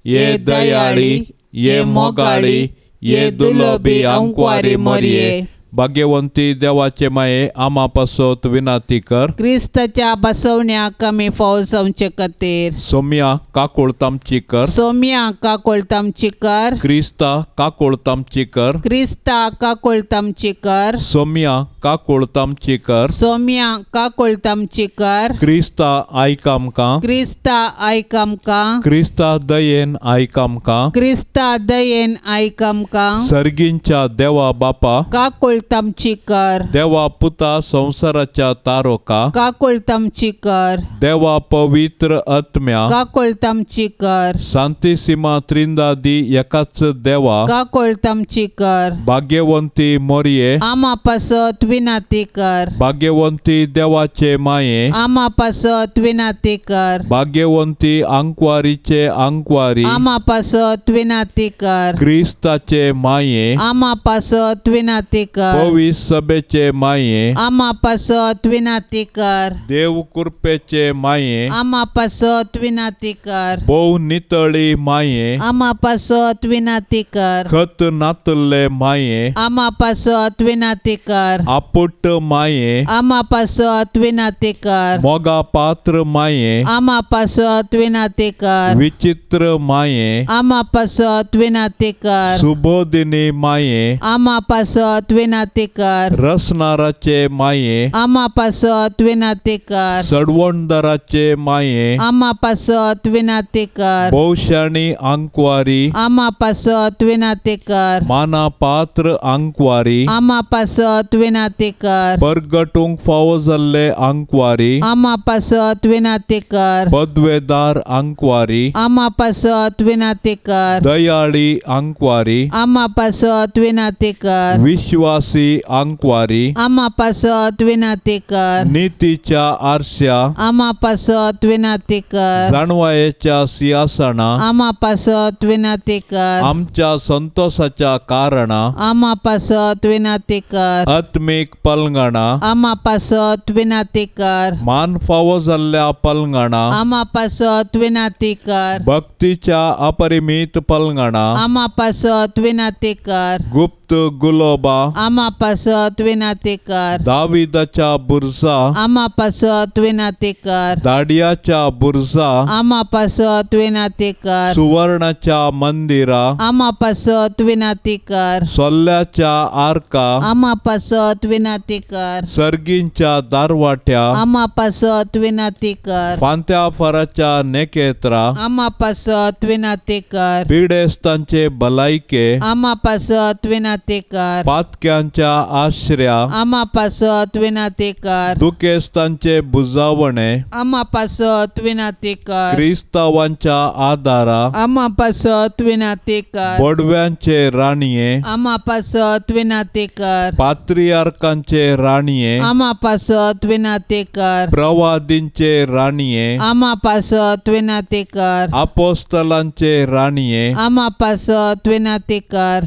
ये दयाळी, ये मोगाळी, ये दुलोबी आंकवारी मरिये, भाग्यवंती देवाचे माये, आमा पासत विनाती कर. क्रिस्ताच्या बसवण्याक आमी फाव जावचे खातीर. सोम्या काकुळत आमची कर. सोम्या काकुळत आमची कर. क्रिस्ता काकुळत आमची कर. क्रिस्ता काकुळत आमची कर. सोम्या काकुळत आमची कर. सोम्या काकुळत आमची कर. क्रिस्ता आयक आमकां. क्रिस्ता आयक आमकां. क्रिस्ता दयेन आयक आमकां. क्रिस्ता दयेन आयक आमकां. सर्गींच्या देवा बापा, काकुळत आमची कर. देवा पुता संवसाराच्या तारोका, काकुळत आमची कर. देवा पवित्र आत्म्या, काकुळत आमची कर. शांतिसीमा त्रिंदादी एकाच देवा, काकुळत आमची कर. भाग्यवंती मोरये, आमा पासत विनाती कर. भाग्यवंती देवाचे माये, आमा पासत विनाती कर. भाग्यवंती आंकवारीचे आंकवारी, आमा पासत विनाती कर. क्रिस्ताचे माये, आमा पासत विनाती कर. पवित्र सभेचे माये, आमा पासत विनाती कर. देव कृपेचे माये, आमा पासत विनाती कर. भोव नितळी माये, आमा पासत विनाती कर. खत नातल्ले माये, आमा पासत विनाती कर. आपुट माये, आमा पासत विनाती कर. मोगा पात्र माये, आमा पासत विनाती कर. विचित्र माये, आमा पासत विनाती कर. सुबोधिनी माये, आमा पासत विनाती कर. रसनाराचे माये, आमा पासत विनाती कर. सडवणदाराचे माये, आमा पासत विनाती कर. भोवशाणी आंकवारी, आमा पासत विनाती कर. माना पात्र आंकवारी, आमा पासत विनाती कर. परगटूंक फावो जाल्ले आंकवारी, आमा पासत विनाती कर. पदवेदार आंकवारी, आमा पासत विनाती कर. दयाळी आंकवारी, आमा पासत विनाती कर. विश्वासी आंकवारी, आमा पासत विनाती कर. नितीच्या आरश्या, आमा पासत विनाती कर. जाणवायेच्या सिंहासना, आमा पासत विनाती कर. आमच्या संतोषाच्या कारणा, आमा पासत विनाती कर. आत्मीक पलंगणा, आमा पासत विनाती कर. मान फावो जाल्ल्या पलंगणा, आमा पासत विनाती कर. भक्तीच्या अपरिमीत पलंगणा, आमा पासत विनाती कर. गुप्त गुलोबा, आमा आमा पासत विनाती कर। दाविदाच्या बुरजा आमा पासत विनाती कर। दाडियाच्या बुरजा आमा पासत विनाती कर। सुवर्णाच्या मंदिरा आमा पासत विनाती कर। सोल्ल्याच्या आर्का आमा पासत विनाती कर। सर्गींच्या दारवाट्या आमा पासत विनाती कर। फांत्या फराच्या नेकेत्रा आमा पासत विनाती कर। पिडेस्तांचे भलायके आमा पासत विनाती कर। पातक्यांच्या आश्र्या आमा पासत विनाती कर। दुखेस्तांचे बुजावणे आमा पासत विनाती कर। क्रिस्तावांच्या आदारा आमा पासत विनाती कर। बोडव्यांचे राणये आमा पासत विनाती कर। पात्रियार्कांचे राणये आमा पासत विनाती कर। प्रवादींचे राणये आमा पासत विनाती कर। आपोस्तलांचे राणये आमा पासत विनाती कर।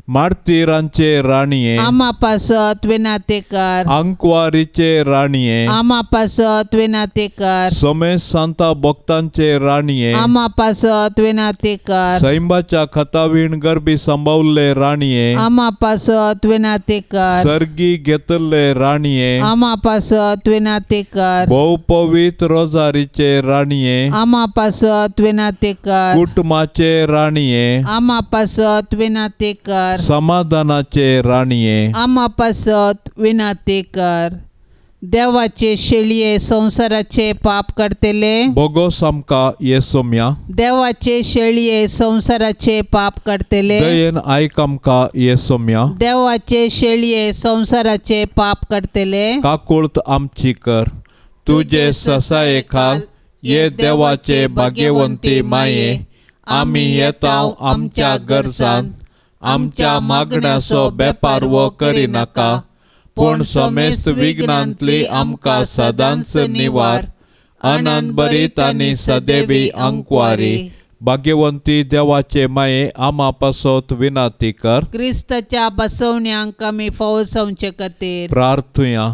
मार्तीरांचे राणये आमा पासत विनाती कर। अंकवारीचे राणये आमा पासत विनाती कर। सोमेश सांता भक्तांचे राणये आमा पासत विनाती कर। सैंबाच्या खतावीण गर्भी संभावल्ले राणये आमा पासत विनाती कर। सर्गी घेतल्ले राणये आमा पासत विनाती कर। भोवपवित्र रोजारीचे राणये आमा पासत विनाती कर। कुटुंबाचे राणये आमा पासत विनाती कर। समाधानाचे राणये आमा पासत विनाती कर। देवाचे शेळये संसाराचे पाप काडतले बोगोस आमकां येसोम्या। देवाचे शेळये संसाराचे पाप काडतले दयेन आयक आमकां येसोम्या। देवाचे शेळये संसाराचे पाप काडतले काकुळत आमची कर। तुजे ससाये खाल ये देवाचे भाग्यवंती माये आमी येता आमच्या गरजान आमच्या मागण्याचो बेपारवो करिनाका पूण समेस्त विघ्नांतली आमकां सदांच निवार। आनंद भरीत आनी सदैवी अंकवारी भाग्यवंती देवाचे माये आमा पासत विनाती कर। क्रिस्ताच्या बसवण्यांक आमी फावो जावचे खातीर प्रार्थुया।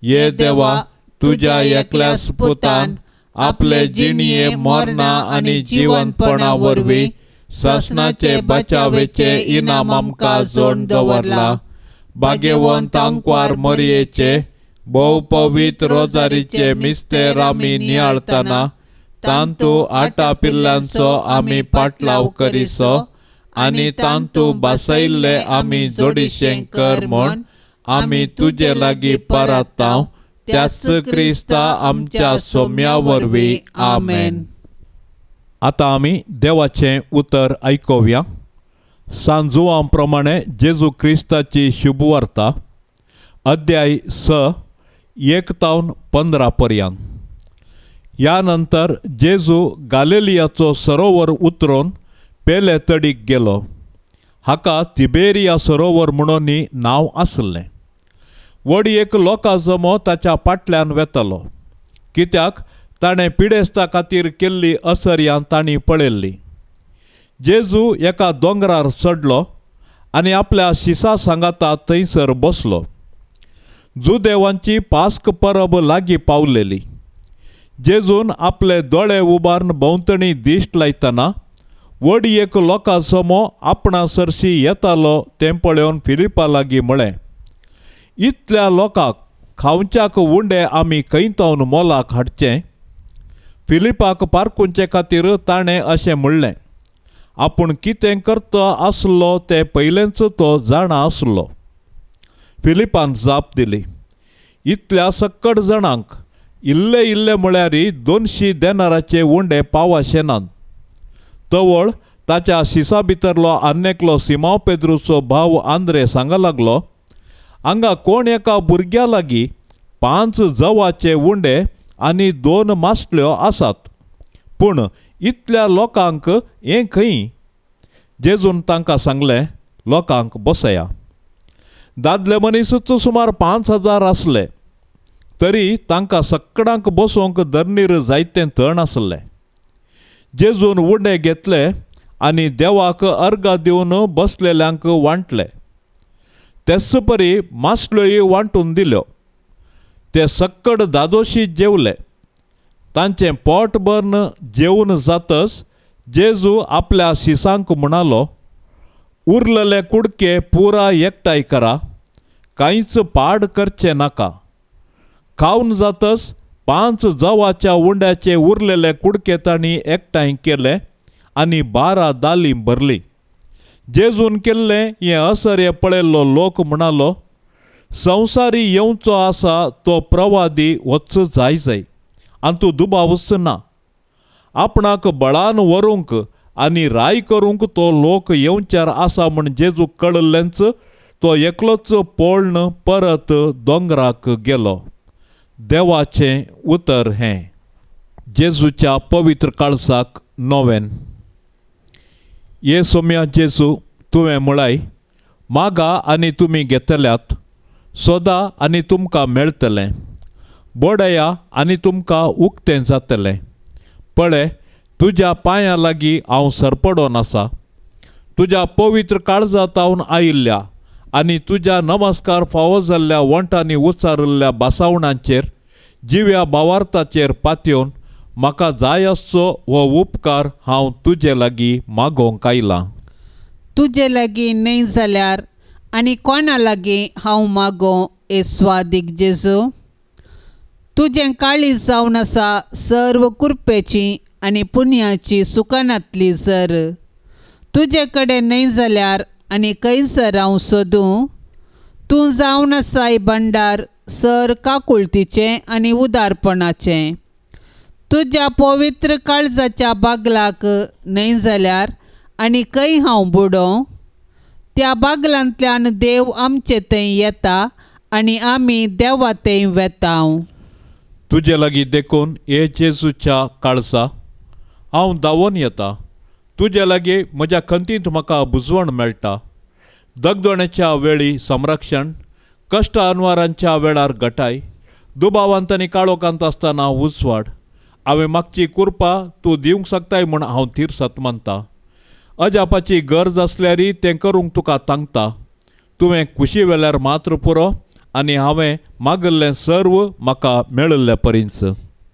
ये देवा तुज्या एकल्याच पुतान आपले जिणये मरणा आनी जिवंतपणा वरवीं सासनाचे बचावेचे इनाम आमकां जोड दवरला। भाग्यवंत आंकवार मरयेचे भोवपवित्र रोजारीचे मिस्तेर आमी नियाळतना तांतू आटा पिल्लांचो आमी पाटलाव करिसो आनी तांतू बसयल्ले आमी जोडिशें कर म्हूण आमी तुजे लागीं परातांव त्याच क्रिस्ता आमच्या सोम्या वरवीं आमेन। आतां आमी देवाचें उतर आयकुया। सांजुआं प्रमाणे जेजू क्रिस्ताची शुभवार्ता अध्याय 6 1 तावन 15 पर्यंत। ह्या नंतर जेजू गालिलियाचो सरोवर उतरून पेले तडीक गेलो। हाका तिबेरिया सरोवर म्हणून नांव आसलें। व्हड एक लोकां जमो ताच्या फाटल्यान वेतालो कित्याक ताणें पिडेस्ता खातीर केल्ली असर्यां तांणी पळयल्ली। जेजू एका दोंगरार चडलो आनी आपल्या शिसा सांगाता थंयसर बसलो। जुदेवांची पास्क परब लागीं पावलेली। जेजून आपले दोळे उबारून भोंवतणी दिश्ट लायतना व्हड एक लोकां जमो आपणा सरशी येतालो तें पळोवन फिलिपा लागीं म्हळें, इतल्या लोकांक खावच्याक उंडे आमी खंय तावन मोलाक हाडचें? फिलिपाक पारकुंचे खातीर ताणें अशें म्हणलें। आपूण कितें करता आसलो तें पयलेंच तो जाणा आसलो। फिलिपान जाप दिली, इतल्या सक्कड जाणांक इल्ले इल्ले म्हळ्यार 200 देनाराचे उंडे पावाशे नात। तवळ ताच्या शिसा भितरलो आन्नेकलो सिमांव पेद्रूचो भाव आंद्रे सांगा लागलो, हांगा कोण एका भुरग्या लागीं 5 जवाचे उंडे आनी 2 मासल्यो आसात, पूण इतल्या लोकांक हें खंय? जेजून तांकां सांगलें, लोकांक बसया। दादले मनीसूच सुमार 5000 आसले तरी तांकां सक्कडांक बसोवंक धरणीर जायतें तण आसलें। जेजून उंडे घेतले आनी देवाक अर्गां दिवन बसलेल्यांक वांटले। तेच परी मासल्योय वांटून दिल्यो। ते सक्कड दादोशी जेवले। तांचें पोट भरून जेवन जातच जेजू आपल्या शिसांक म्हणालो, उरलेले कुडके पुरा एकठांय करा कांयच पाड करचें नाका. खावन जातच 5 जवाच्या उंड्याचे उरलेले कुडके तांणी एकठांय केले आनी 12 दालीं भरली. जेजून केल्लें हें असर्य पळयल्लो लोक म्हणालो, संवसारी येवचो आसा तो प्रवादी वच जाय जाय आनी तूं दुबावच ना. आपणाक बळान व्हरूंक आनी राय करूंक तो लोक येवच्यार आसा म्हण जेजूक कळिल्लेंच तो एकलोच पळन परत दोंगराक गेलो. देवाचें उतर हें. जेजूच्या पवित्र काळसाक नोवेन. ये सोम्या जेजू, तुवें म्हळाय, मागा आनी तुमी घेतल्यात, सोदा आनी तुमकां मेळटलें, बडया आनी तुमकां उक्तें जातलें. पळय, तुज्या पांयां लागीं हांव सरपडोन आसा. तुज्या पवित्र काळजांत आयिल्ल्या आनी तुज्या नमस्कार फावो जाल्ल्या वंटांनी उचारिल्ल्या बासावणांचेर जिव्या बावार्थाचेर पातयेवन म्हाका जाय आसचो हो उपकार हांव तुजे लागीं मागोवंक आयलां. तुजे लागीं न्हय जाल्यार आनी कोणा लागीं हांव मागों ए स्वादीक जेजू? तुजें काळीज जावन आसा सर्व कुरपेची आनी पुण्याची सुकानांतली जर. तुजे कडेन न्हय जाल्यार आनी खंयसर हांव सोदूं? तूं जावन आसाय भंडार सर काकुळतीचें आनी उदारपणाचें. तुज्या पवित्र काळजाच्या बागलाक न्हय जाल्यार आनी खंय हांव बुडों? त्या बागलांतल्यान देव आमचे थंय येता आनी आमी देवा थंय वेता. तुजे लागीं देखून हे जेजूच्या काळसा हांव धांवून येता. तुजे लागीं म्हज्या खंतींत म्हाका बुजवण मेळटा. दगदोण्याच्या वेळी संरक्षण, कश्ट अनवारांच्या वेळार गटाय, दुबावांत आनी काळोखांत आसतना उजवाड. हांवें मागची कुरपा तूं दिवंक शकताय म्हूण हांव थिरसत मानता. अजापाची गरज आसल्यारय तें करूंक तुका तांकता. तुवें कुशी वेल्यार मात्र पुरो आनी हांवें मागिल्लें सर्व म्हाका मेळिल्ले परींच.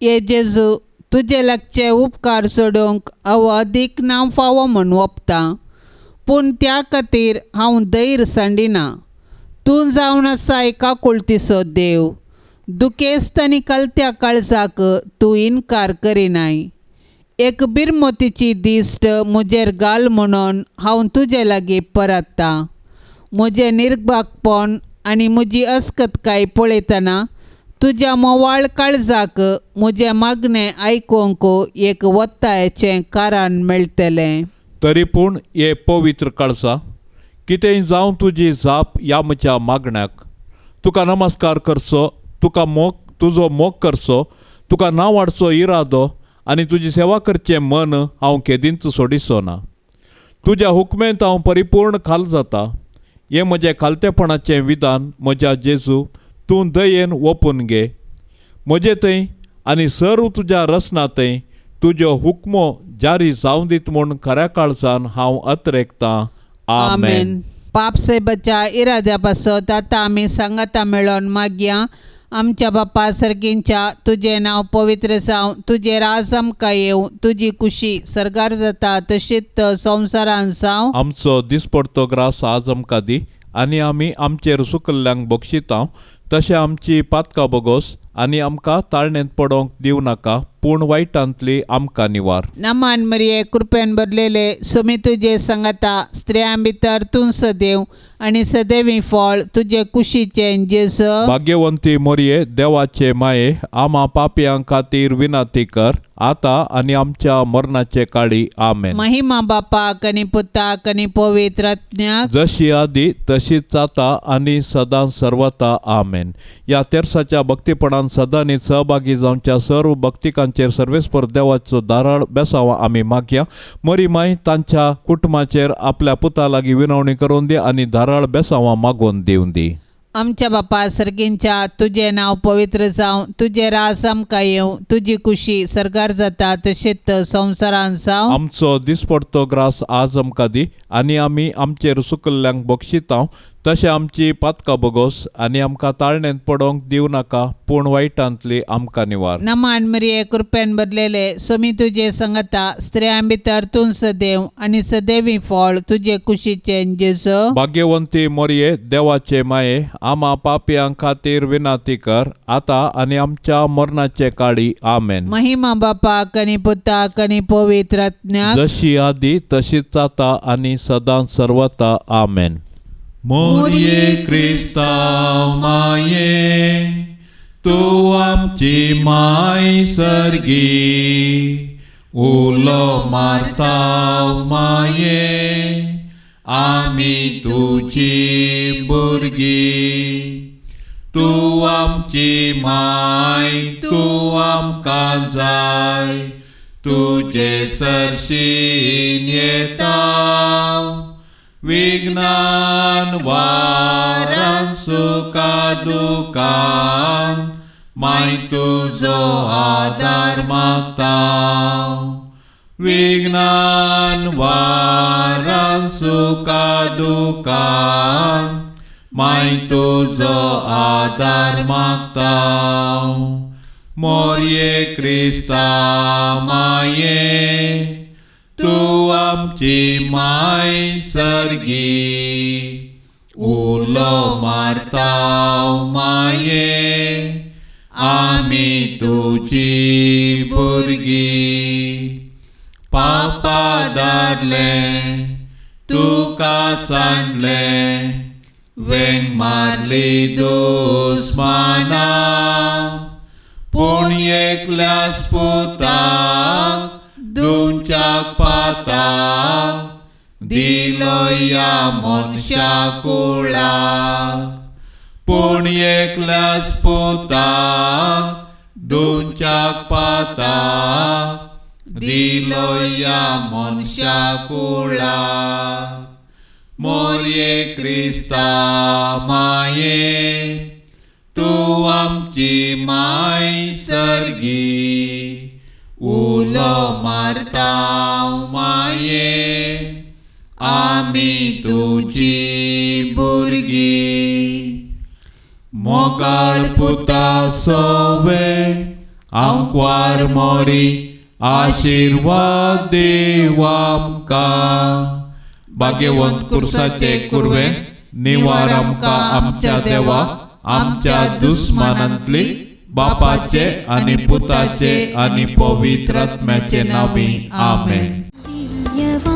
ये जेजू, तुजे लागचे उपकार सोडूंक हांव अदीक नांव फावो म्हूण ओपतां, पूण त्या खातीर हांव धैर्य सांडिना. तूं जावन आसाय काकुळतीचो देव. दुखेस्त आनी कलत्या काळजाक तूं इनकार करिनाय. एक बिरमतीची दिश्ट म्हजेर घाल म्हणून हांव तुजे लागीं परततां. म्हजें निर्भागपण आनी म्हजी अस्कतकाय पळयतना तुज्या मोवाळ काळजाक म्हजें मागणें आयकूंक एक वत्तायेचें कारण मेळटलें. तरी पूण हे पवित्र काळजा, कितेंय जावं तुजी जाप ह्या म्हज्या मागण्याक. तुका नमस्कार करचो, तुका मोग, तुजो मोग करचो, तुका नांव वाडचो इरादो आनी तुजी सेवा करचें मन हांव केदींच सोडिचो ना. तुज्या हुकमेंत हांव परिपूर्ण खाल जाता. हें म्हजें खालतेपणाचें विधान म्हज्या जेजू, तूं दयेन ओपून घे. म्हजे थंय आनी सर्व तुज्या रचना थंय तुज्यो हुकमो जारी जावं दीत म्हूण खऱ्या काळजान हांव अत्रेकतां. आमेन. पाप साहेबाच्या इराद्या पासत आतां आमी सांगाता मेळोन मागया. आमच्या बापा सर्गींच्या, तुजें नांव पवित्र जावं, तुजें राज आमकां येवं, तुजी कुशी सर्गार जाता तशीच संवसारान जावं. आमचो दिसपडतो ग्रास आज आमकां दी आनी आमी आमचेर सुकल्ल्यांक बक्षितां तशें आमची पातकां बोगोस आनी आमकां ताळणेंत पडोवंक दिवं नाका, पूण वायटांतली आमकां निवार. नमान मरिये, कृपेन भरलेले, सुमी तुजे सांगाता, स्त्रियां भितर तूं सदैव आनी सदैवी फळ तुजे कुशीचें जेजू. भाग्यवंती मोरये, देवाचे माये, आमा पापयां खातीर विनंती कर आतां आनी आमच्या मरणाचे काळी. आमेन. महिमा बापाक आनी पुताक आनी पवित्र आत्म्याक, जशी आदी तशीच आतां आनी सदां सर्वता. आमेन. ह्या तेर्साच्या भक्तीपणान सदांनी सहभागी जावच्या सर्व भक्तिकांचेर सर्वेस्पर देवाचो धाराळ बेसांव आमी मागया. मरी माय तांच्या कुटुंबाचेर आपल्या पुता लागीं विनवणी करून दी आनी धाराळ बेसांवां मागोवन दिवन दी. आमच्या बापा सर्गींच्या, तुजें नांव पवित्र जावं, तुजें राज आमकां येवं, तुजी कुशी सर्गार जाता तशीच संवसारान जावं. आमचो दिसपडतो ग्रास आज आमकां दी आनी आमी आमचेर सुकल्ल्यांक बक्षितां तशें आमची पातकां बोगोस आनी आमकां ताळणेंत पडोवंक दिवं नाका, पूण वायटांतली आमकां निवार. नमान मरिये, कृपेन भरलेले, सोमी तुजे संगता, स्त्रियां भितर तूं सदैव आनी सदैवी फळ तुजे कुशीचें जेजू. भाग्यवंती मोरये, देवाचे माये, आमा पापयां खातीर विनाती कर, आतां आनी आमच्या मरणाचे काळी. आमेन. महिमा बापाक आनी पुताक आनी पवित्र आत्म्याक, जशी आदी तशीच आतां आनी सदां सर्वता. आमेन. मोरये क्रिस्तांव माये, तूं आमची माय सर्गी, उलो मारताव माये, आमी तुजी भुरगीं. तूं आमची माय, तूं आमकां जाय, तुजे सरशीन येता, विज्ञान वारान सुखा दुखान, माय तुजो आदार मागता. विज्ञान वारान सुखा दुखान, माय तुजो आदार मागता. मोरये क्रिस्ता माये, तूं आमची माय सर्गी, उलो मारताव माये, आमी तुजी भुरगीं. पापा धाडलें तुका सांडलें, वेंग मारली दुस्माना, पूण एकल्याच पुताक दिवच्याक पाताक दिलो ह्या मनशा कुळाक. पूण एकल्याच पुताक दिवच्याक पाताक दिलो ह्या मनशा कुळाक. मोरये क्रिस्ता माये, तूं आमची माय सर्गी, उलो मारताव माये, आमी तुजी भुरगीं. मोगाळ पुता सोवे आंकवार मोरी, आशिर्वाद देव आमकां. भाग्यवंत कुर्साचे कुर्वे निवार आमकां आमच्या देवा, आमच्या दुस्मानांतली, बापाचे आनी पुताचे आनी पवित्र आत्म्याचे नांवी. आमेन. दिव्यवाणी.